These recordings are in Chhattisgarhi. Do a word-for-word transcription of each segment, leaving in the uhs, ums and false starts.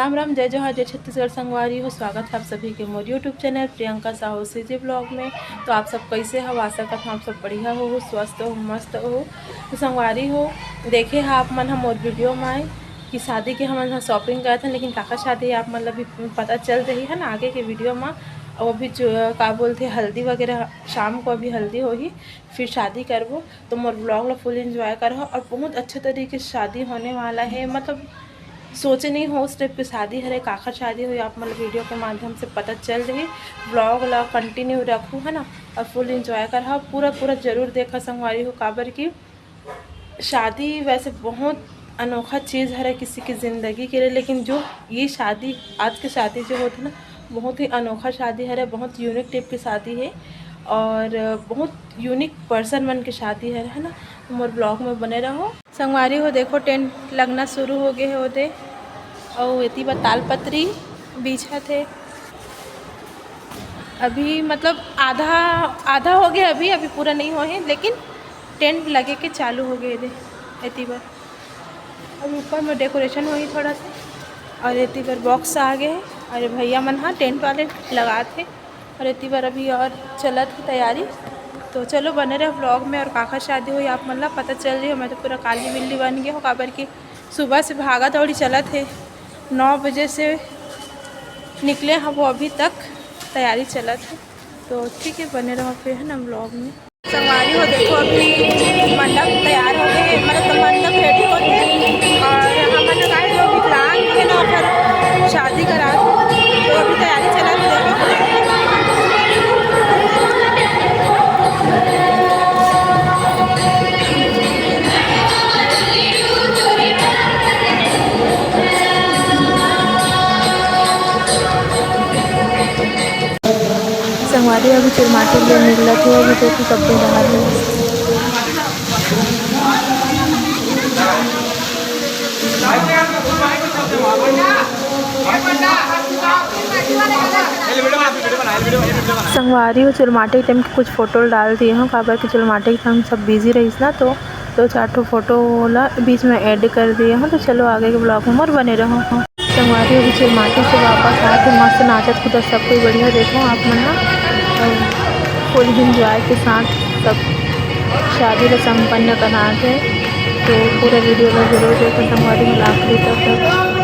राम राम, जय जोहार, जय छत्तीसगढ़ संगवारी हो। स्वागत है आप सभी के मोर YouTube channel Priyanka Sahu CG blog में। तो आप सब कैसे हो? आशा करता हूँ आप सब बढ़िया हो, स्वस्थ हो, मस्त हो। तो संगवारी हो, देखे हा आप मन हम मोर वीडियो में आए कि शादी के हमन ह शॉपिंग करत हन, लेकिन काकर शादी आप मन ला भी पता चल रही है ना आगे के वीडियो में। और अभी जो का बोलते हल्दी वगैरह, शाम को अभी हल्दी होही, फिर शादी करबो। तो मोर ब्लॉग ला फुल एंजॉय करहो और बहुत अच्छे तरीके से शादी होने वाला है। मतलब सोचे नहीं हो उस टाइप की शादी हरे, काखर शादी हुई, आप मतलब वीडियो के माध्यम से पता चल रही। ब्लॉग ला कंटिन्यू रखू है ना, और फुल एंजॉय करहा, पूरा पूरा जरूर देखा संगवारी हो, काबर की शादी वैसे बहुत अनोखा चीज़ हरे किसी की ज़िंदगी के लिए, लेकिन जो ये शादी, आज की शादी जो होती ना, बहुत ही अनोखा शादी हरे, बहुत यूनिक टाइप की शादी है और बहुत यूनिक पर्सन मन के शादी हरे, है ना। तो मोर ब्लॉग में बने रहो संगवारी हो। देखो टेंट लगना शुरू हो गए हे ओदे, अउ एती बर तालपत्री बिछत हे। अभी मतलब आधा, आधा हो गए अभी, अभी पूरा नहीं हो है, लेकिन टेंट लगे के चालू हो गए दे एती बर। अभी ऊपर में डेकोरेशन होही थोड़ा सा, और एती बर बॉक्स आ गए हे, और भैया मन हा टेंट वाले लगात हे। और एती बर अभी और चलत हे तैयारी। तो चलो बने रहे ब्लॉग में, और काखर शादी हुई आप मन ला पता चल रही हो। मैं तो पूरा काली बिल्ली बन गई हूँ, काबर की सुबह से भागा दौड़ी चलत हे, नौ बजे से निकले हैं वो अभी तक तैयारी चलत हे। तो ठीक है, बने रहो फिर है ना ब्लॉग में। संगवारी हो देखो अभी मंडप तैयार हो गए, मतलब तो मंडप रेडी हो गए, और हमन का जो विकलांग है ना ओकर शादी करा, तो अभी तैयारी चलत हे देखो। संगवारी अभी चुरमाटी ले निकलत हे, अभी देखो सब कोई बाहर में। संगवारी हो चुरमाटी के टाइम के कुछ फोटो डाल दिए हो, काबर के चुरमाटी के टाइम सब बिजी रहिस ना, तो दो चार ठो फोटो ला बीच में ऐड कर दिए हो। तो चलो आगे के ब्लॉग में मोर बने रहो। संगवारी हो चुरमाटी से वापस आके मस्त नाचत कूदत सब कोई बढ़िया देखो आप मन ह। फुल एंजॉय के साथ सब शादी ला संपन्न करात हे। तो पूरा वीडियो ला जरूर देखो संगवारी हो आखिरी तक।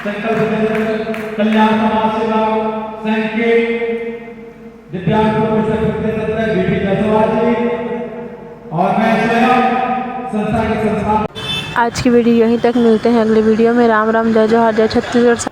संकल्प कल्याण समाज सेवा संघ के दिव्यांग प्रकोष्ठ के सदस्य बीपी जायसवाल जी और मैं स्वयं संस्था के संस्थापक। आज की वीडियो यहीं तक, मिलते हैं अगले वीडियो में। राम राम, जय जोहार, जय छत्तीसगढ़।